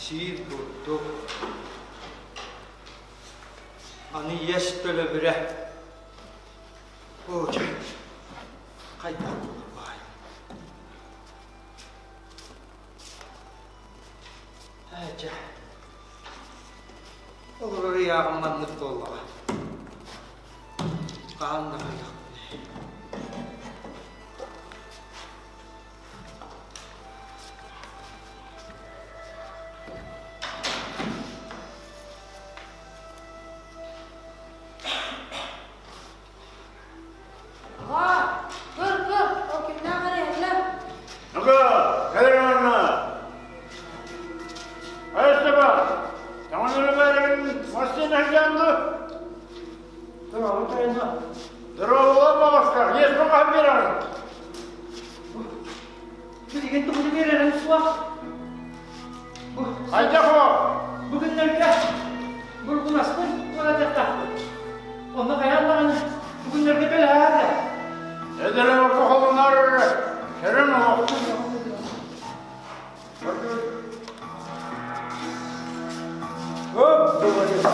Сиир бурдук. Аны иэс төлөбүрэ. Оо, дьэ, хайдах буолар баай? Ээ, дьэ, олорор ыйааҕым маннык буоллаҕа. Хаһан да хайдахпыный? Аҕаа, көр, көр, ол кимнээх эрэ иһэллэр? Ну-ка, кэлэр манна. Айастаба, таҥан өрөмээригин массыына сылдьан дуу? Здорово, тайна. Здорово, бабушка, есть пока биэрэҕин? Билигин тугу биэрэрим суох. Хайдах ол? Бу күннэргэ бургунаспын туоратыахтаахпын. Онно хайаан даҕаны бу күннэргэ төлөһөөрө. Эдэр холунар сэрэн олох. Оп, говорит.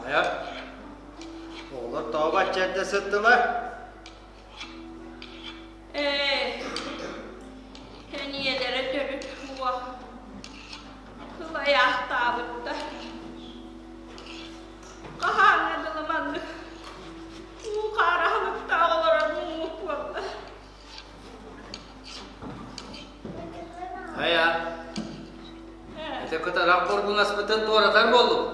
Хайа, оҕолор тоҕо бачча эрдэ сыттылар? Ээ, эниэлэрэ төрүт суох. Сылайаахтаабыттар. Хаһааҥҥа дылы маннык уу хаара аһылыктаах олорор муҥмут буолла. Хайа, ити кытарах бургунаспытын туоратар буоллум.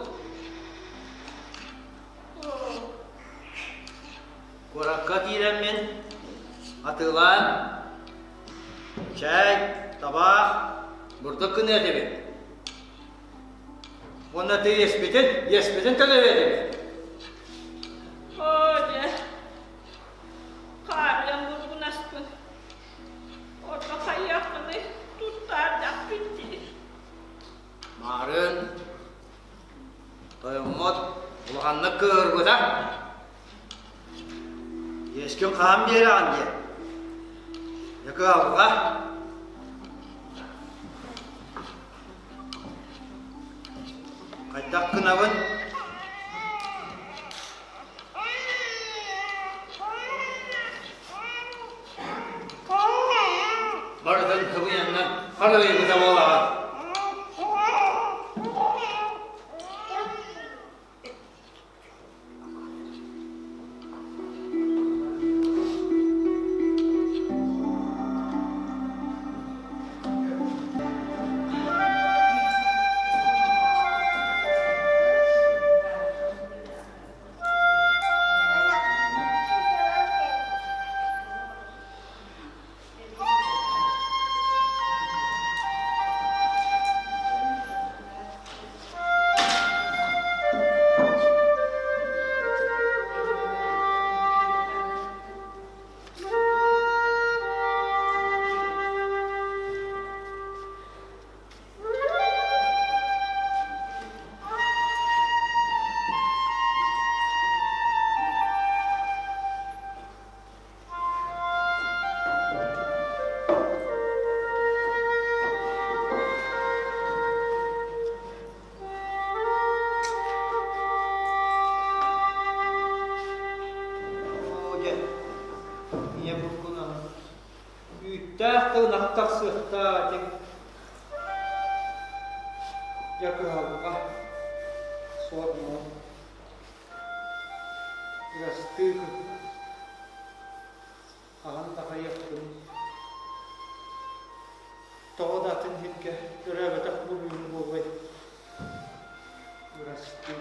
Куоракка киирэммин атыылаан чээй, табаах, бурдук гыныа этибит. Уонна ты иэспитин, иэспитин төлөбүө этибит. Оо дьэ, хаарыан бургунаспын. Орто хайыахпыный, туттаардахпын дии. Маарыын тойоммут улаханнык кыыһырбыта. Иэскин хаһан биэрэҕин диэн. Дьэ кыһалҕа. Хайдах гынабын? Барытын кыбыйаннар харыйбыта буолаҕа. Оо дьэ, ийэ буркунан үүттээх тылынах тахсыахтаах этиҥ. Дьэ кыһалҕа, суор-муҥ. Бырастыы гын, хаһан да хайыахпыный? Тоҕо да атын сиргэ төрөөбөтөх буруйум буолуой? Бырастыы.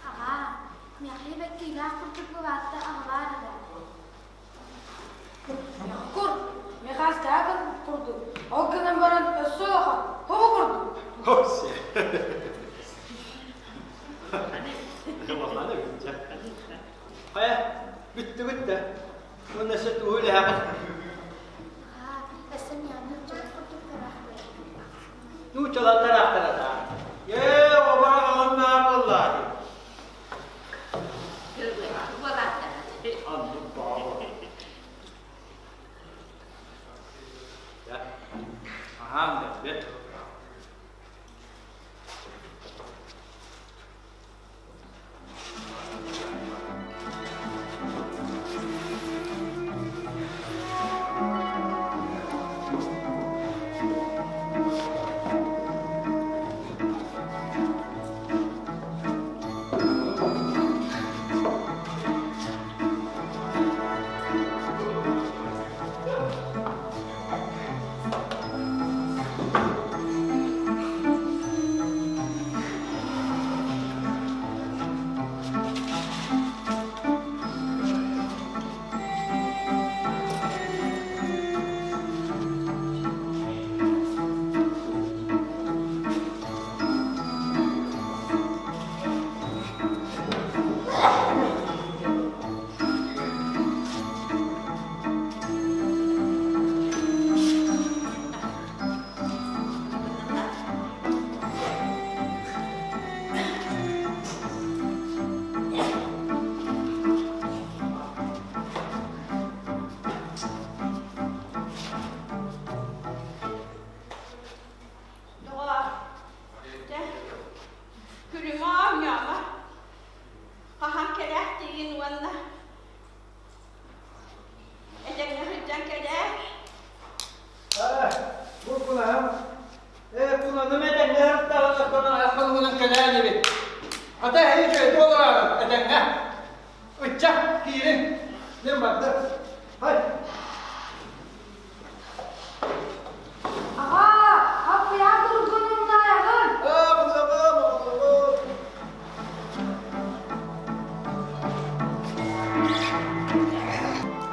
Аҕаа, миэхэ бэккиилээх курдук былаатта аҕалаар эрэ. Кур, Михаастаах курдук, ол гынан баран өссө улахан, хобу курдук. Улахан эбит дьэ. Хайа, бүттүгүт да. Уонна өссө тугу үлэһэҕин? Аҕаа, өссө миэхэ нууччалар курдук тараахтара. Нууччалар тараахтара даа. Ээ, обара аҕыннаа буоллаа дии. Оннук боо. Аһаан бэрт. Доҕоор, дьэ, күлүмэ оонньоомо. Хаһан кэлээхтиигин уонна этэҥҥэ сылдьан кэлээ. Ээ, бу кунаһым, ээ, кунаным этэҥҥэ сырыттаҕына хонугунан кэлээн эбит. Ата эһи үчүгэйдик олороорун этэҥҥэ. Ычча, киириҥ. Дем барды. Хай. Аҕаа, хаппыйаа курдук умнаайаҕын. Аа, бузаҕа, бузаҕа.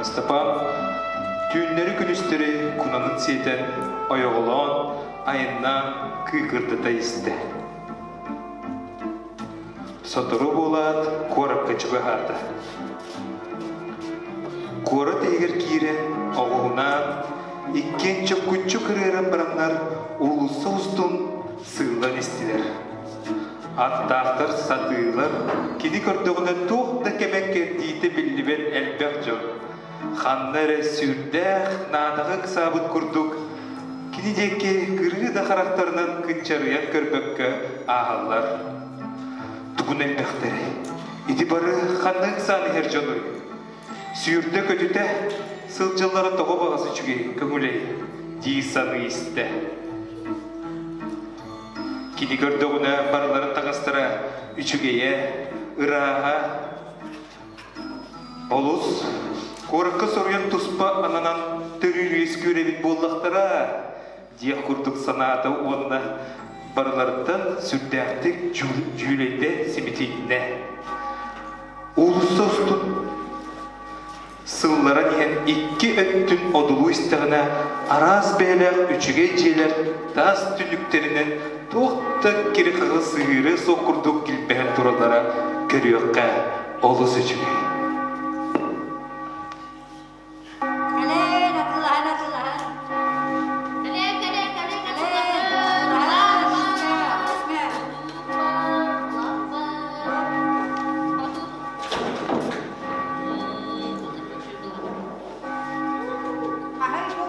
Ыстапаан түүннэри-күнүстэри кунанын сиэтэн, ойоҕолоон, айаннаан кыыкырдата истэ. Сотору буолаат, куоракка чугаһаата. Куорат иһигэр киирэн, оҕуһунаан, иккиэн чоккуччу кырыаран бараннар уулусса устун сыыллан истилэр. Аттаахтар сатыылар, кини көрдөҕүнэ туох да кэмэ кэрдиитэ биллибэт элбэх дьон. Ханна эрэ сүрдээх наадаҕа ыксаабыт курдук, кини диэки кырыы да харахтарынан кынчарыйан көрбөккө ааһаллар. Тугун элбэхтэрэй? Ити бары ханна ыксаан иһэр дьонуй? Сүүрдэ-көтүтэ сылдьаллара тоҕо баҕас үчүгэй көҥүлэй дии саныы истэ. Кини көрдөҕүнэ барыларын таҥастара үчүгэйэ, ырааһа, олус куоракка соруйан туспа ананан төрүүр үөскүүр эбит буоллахтара диэх курдук санаата уонна барыларыттан сүрдээхтик дьүүлэйдэ симитиннэ. Уулусса устун сылларан иһэн икки өттүн одулуу истэҕинэ араас бэйэлээх үчүгэй дьиэлэр таас түннүктэринэн туох да кири-хаҕы сыһыарыа суох курдук килбэһэн тураллара көрүөххэ олус үчүгэй. Кэлэн атылаһан атылаһан. Кэлэн кэлэн кэлэн Кэлэн кэлэн атылаһан. Хаһан бу?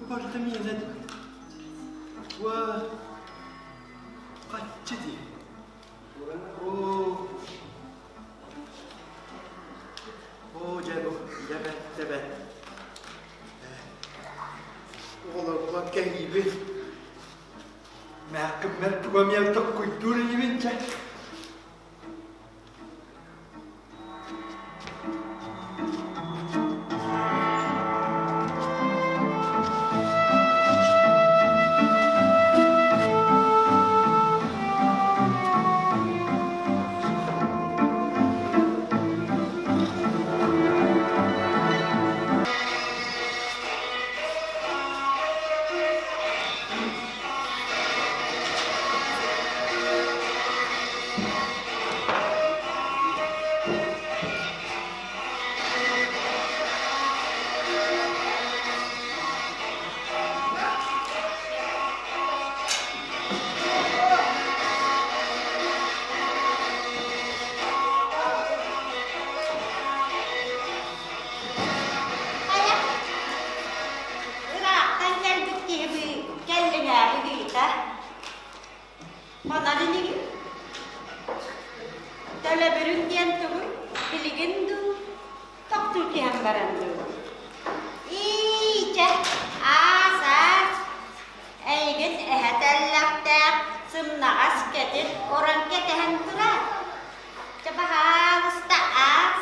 Барыта миэнэ Уа хаччы дии. Оо Оо дьэ бу дьэ бэт дьэ бэт. Оҕолорбор кэһиибин. Мээккиммэр тугу эмиэ токкуйдуур инибин дьэ. түһэн баран дуу? Ии, чэ, аас-аас, эйигин эһэ тэллэхтээх, сымнаҕас кэтит орон кэтэһэн турар. Чэ, баһаалыста, аас.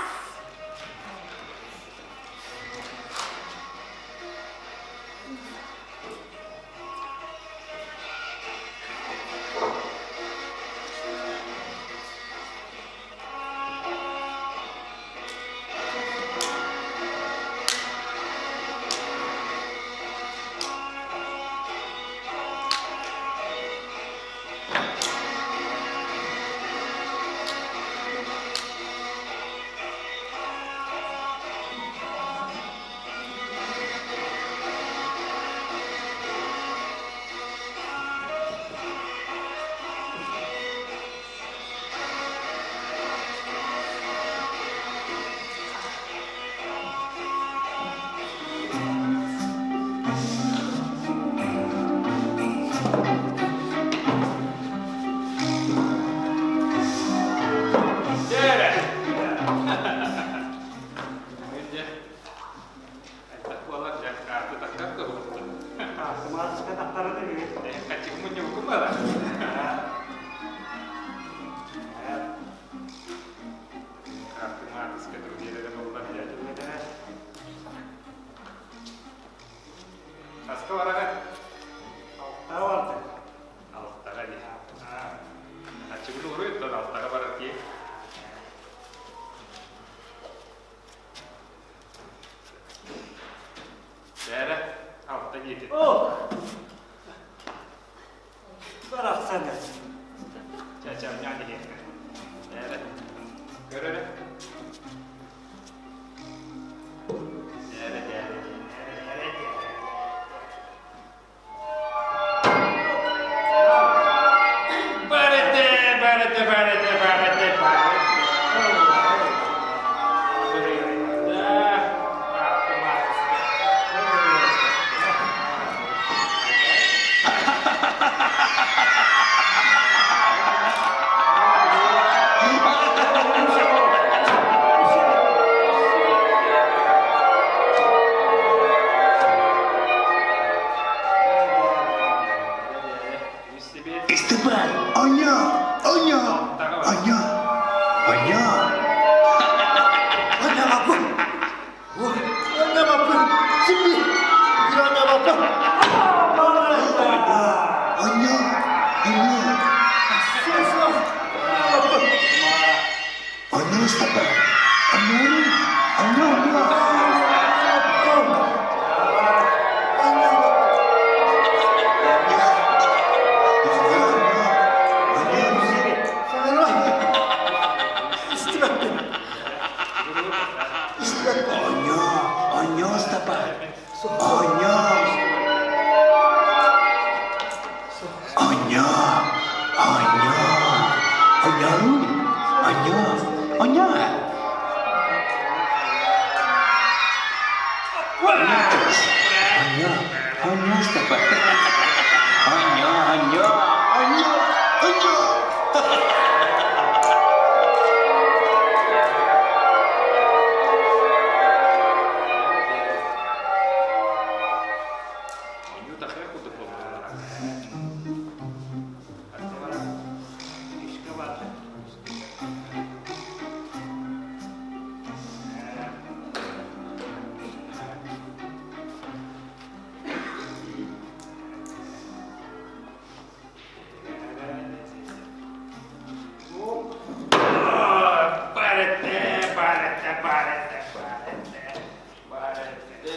Дьэ Хайдах буолар дьэ карты тахтар туһуттан. Автоматически тахтарын үһү. Хаччык мунньубуккун бала. Автоматически турбиэлэрэ буоллар дьэ. Хаска бараҕын? Алтаҕа бардым. Алтаҕа дии. Хаччыгын уруй, алтаҕа барар киһи. Бээрэ, алта диэтин. О! Барахсан. Чэ-чэ, оонньоон иһиэххэ. Бээрэ, көр эрэ. Бээрэ, бээрэ, бээрэ, бээрэ. Барыта, барыта, барыта, барыта, барыта. Степан, оня, оня, оня, оня. Оня Оня Симби, Оня Оня, оня. Оня, Степан. Оня, оня, оня. Оня, оня, Степан. Оня. Оня, оня, оня, оня, оня. Оня, оня, Степан. Оня, оня, оня, оня. Барыта, барыта, барыта, барыта, барыта.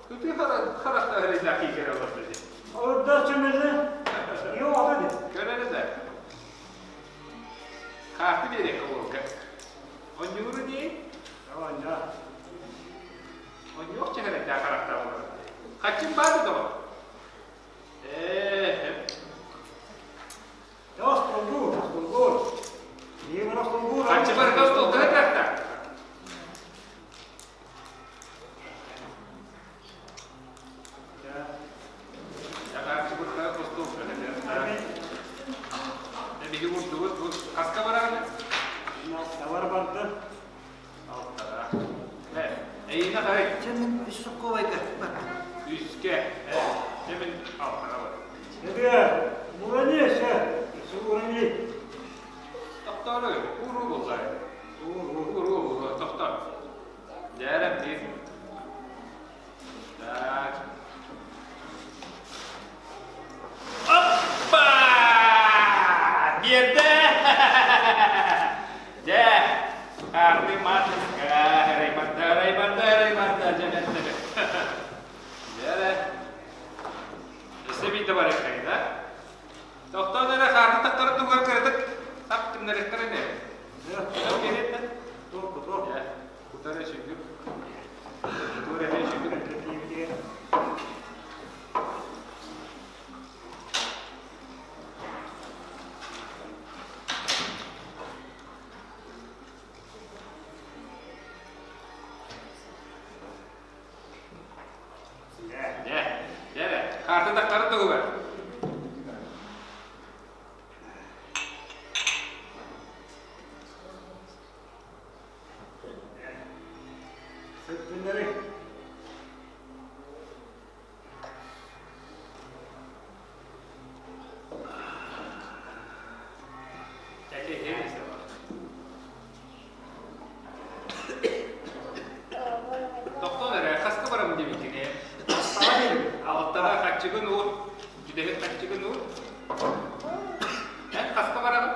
Ытыы харахта эрэйдээх киирэ олордо дии. Орда чөмөллө. Yok hadi. Көрөрү да. Хаарты биэриэххэ уолга. Онньууру дии. Оня. Онньуох чэхэрэйдээх харахтаах олорор. Хаччым баар да доҕор? Ээ, Я столбур, столбур. Не бар столбур. Хаччы барыта остуолга сытыахтаах. Хаччы барыта остуолга сытыахтаах. Биһиги урдубут бу хаска бараҕын? Чэ мин үс сокуобайга бардым. Үскэ. Чэ мин алтаҕа бардым. Эбиэ, уурани, сэ, уурани. Тохтоору, ууруу буллар. Ууруу, ууруу, тохтоо. Дьээрэ биир. Так. Оппа! Биэрдэ! Дьэ, хаарты матыска, эрэй барда, эрэй барда, эрэй барда, дьэ бэртэ Дьэ, өссө биирдэ барыаххайын, да? Тохтоон эрэ хаарты тахтарын тугар кыратык сап гыннарыахтар ини. Дьэ, Туох, кутар өсүгүр. Тур эһэ өсүгүр. Дьэ, дьэ, хаарты тахтарын туһугар. Сыттыннары. Тохтон эрэ, хаска барамын диэбиккиний? Алтаҕа хаччыгын уур, бүтэһик хаччыгын уур. Эн хаска бараҕын?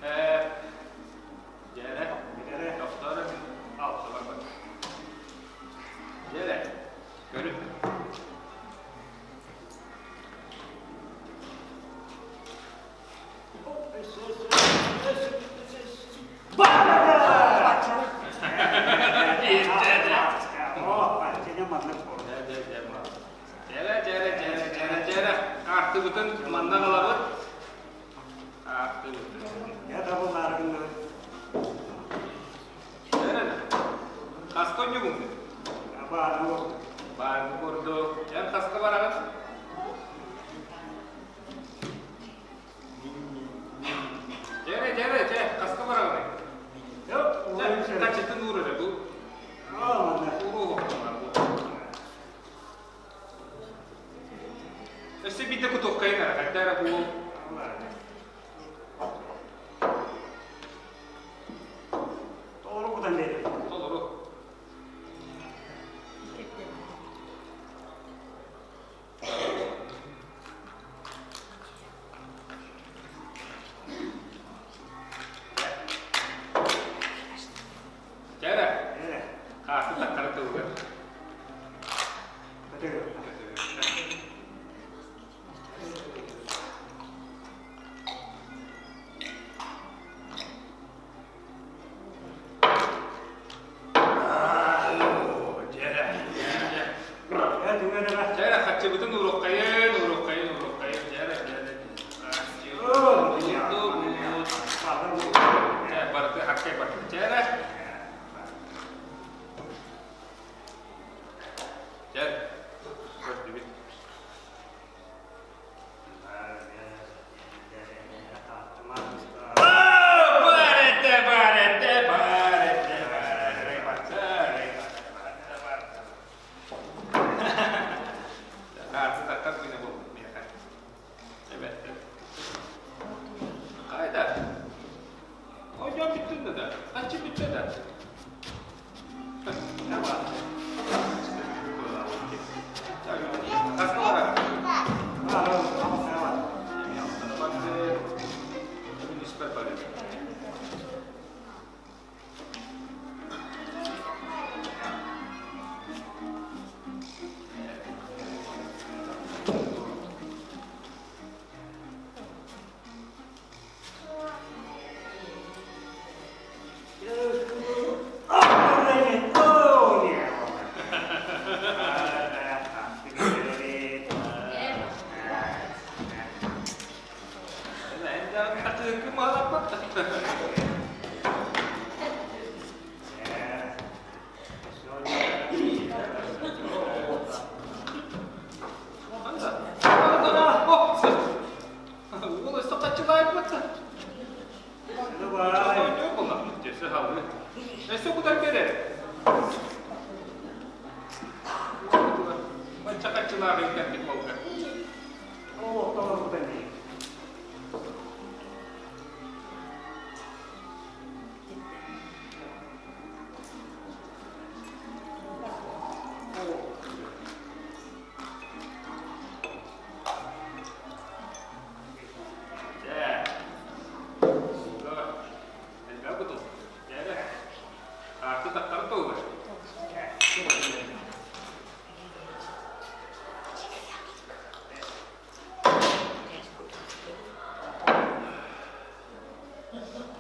Ээ, дьээрэ, тохтоор алта барбат. Дьээрэ, көрүн. Дьэрэ, дьэрэ, дьэрэ, дьэрэ, дьэрэ, аартыбытын манна ылабыт. Аартыбытын. Дьэрэ, хаска онньугуҥ? Бааргы курдук. Эн хаска бараҕын? Дьэрэ, дьэрэ, дьэ, хаска бараҕыный? Дьэ, хаччытын уур эрэ бу. Ууруох бу. Өссө биирдэ кутуоххайын эрэ, хайда эрэ бу. Толору кутан биэрэр. Толору. Чээрэ, хаасы таххара тылыгар. Чээрэ, хаччыбытын уруоххайын, уруоххайын, уруоххайын. Чээрэ, чээрэ. Барыты хаккай барыты. Чээрэ. Чээр. Көрдүбүт. хаччылаах илтэрбит буолга. Олохтоон дии.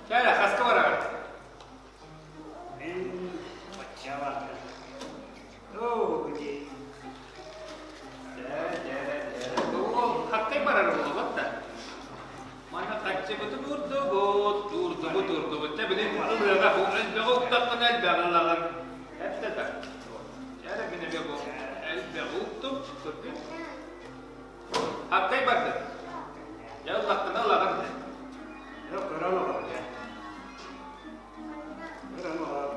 Чэ, хаска бараҕын? Мин оччо бардым. Оо, дии. Хаттай барар буолбат да. Манна хаччыбытын уурдубут, уурдубут, уурдубут. Дьэ, билин ылыаҕа, бу элбэҕи уктаххына элбэҕи ылаҕын. Эттэ да. Дьэ, эрэ мин эмиэ бу элбэҕи уктум, көрдүм. Хаттай бардын. Дьэ, ыллаххына ылаҕын. Дьэ, көрөн олор, дьэ. Көрөн олор.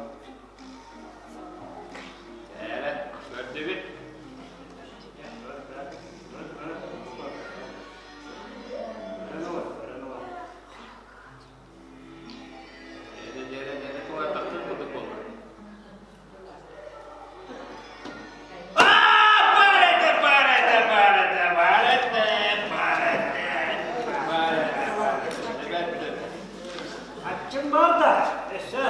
Эрэ, көрдүбүт. Аччым бар да, өссө.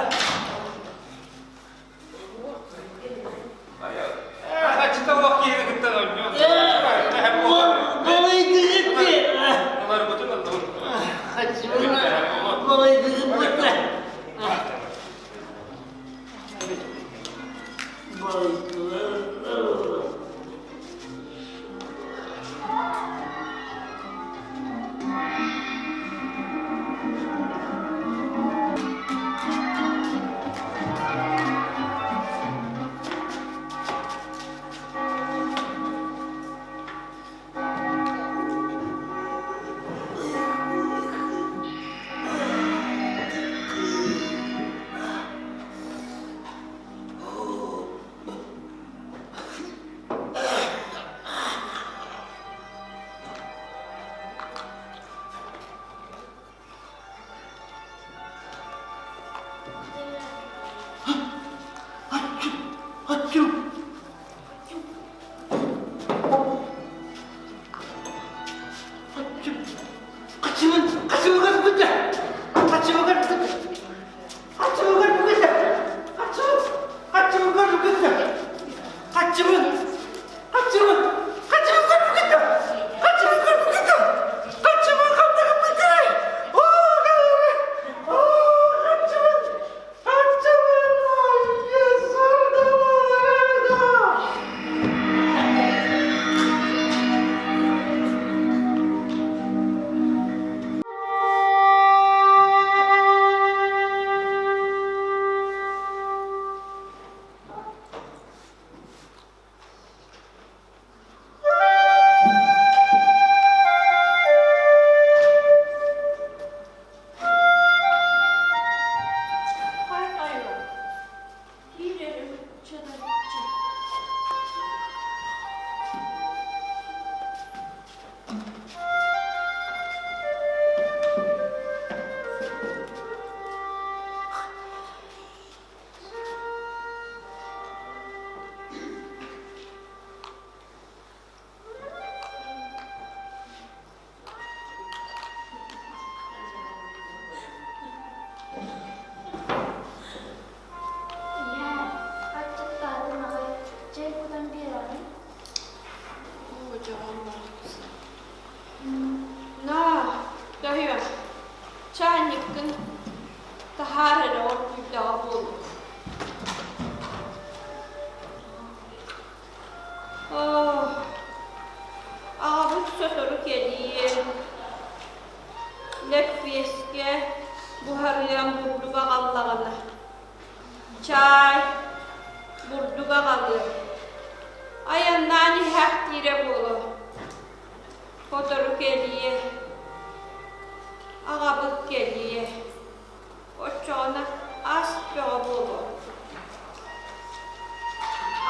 Ийээ, аччыктаатым аҕай, чэй кутан биэрэҕин? На, дөһүө, чаанньыккын таһаар эрэ оргуйдаҕа буолуо. Оо, аҕабыт сотору кэлиэ. Лэппиэскэ буһарыам бурдук аҕаллаҕына. Чаай, бурдук аҕалыа. Айаннаан иһээхтиирэ буолуо. Сотору кэлиэ. Аҕабыт кэлиэ. Оччоҕуна ас бөҕө буолуо.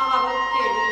Аҕабыт кэлиэ.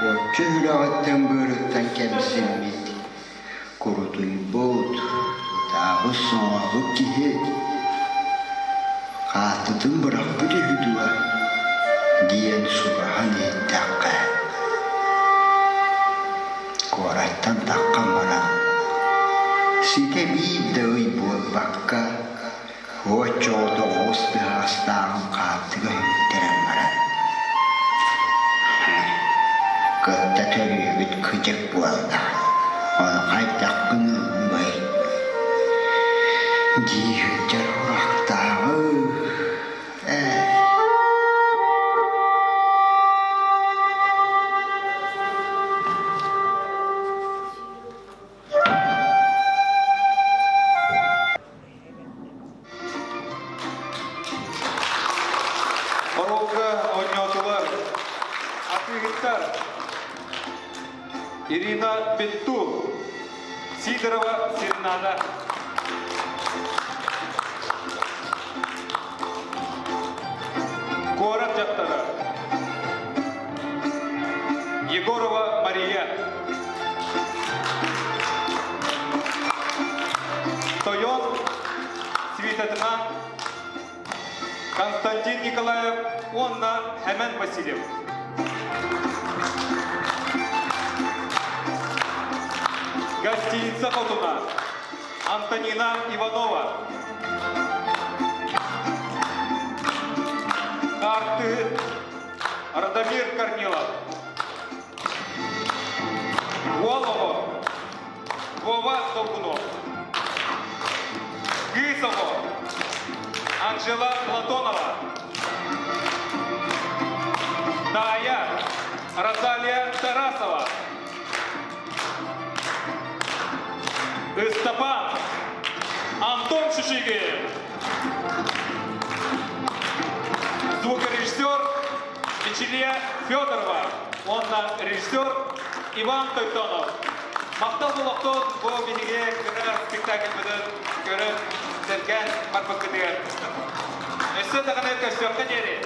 Оччо үрэҕиттэн быарыттан кэмсиммит, курутуйбут, ытаабыт-соҥообут киһи хааттытын бырахпыт үһү дуо диэн сураһан иһиттэххэ, куораттан таххан баран, ситэ биир да ый буолбакка, Оччоҕо оҕус тыһаҕастааҕын хааттыга үттэрэн баран, кытта төрүөбүт кыдьык буолла, ону хайдах гыныаммый дии сылдьар урахтааҕы ээ Оруолга оонньоотулар атыыһыттар Ирина Петту, Сидорова Сирнада. Куорат дьахтара Егорова Мария. Тойон Светатынан Константин Николаев уонна Хэмэн Васильев. Гостиница хотуна Антонина Иванова. Артыһыт Радомир Корнилов. Уол оҕо Вова Толкунов. Кыыс оҕо Анжела Платонова. Тая Розалия Тарасова. Ыстапан Антон Шишигин. Звукорежиссер Вичилия Федорова уонна режиссер Иван Тойтонов. Махтал олохтон бу биһиги кыра спектакльбытын көрөн сэргээн барбыккытыгар. Өссө даҕаны көрсүөххэ диэри.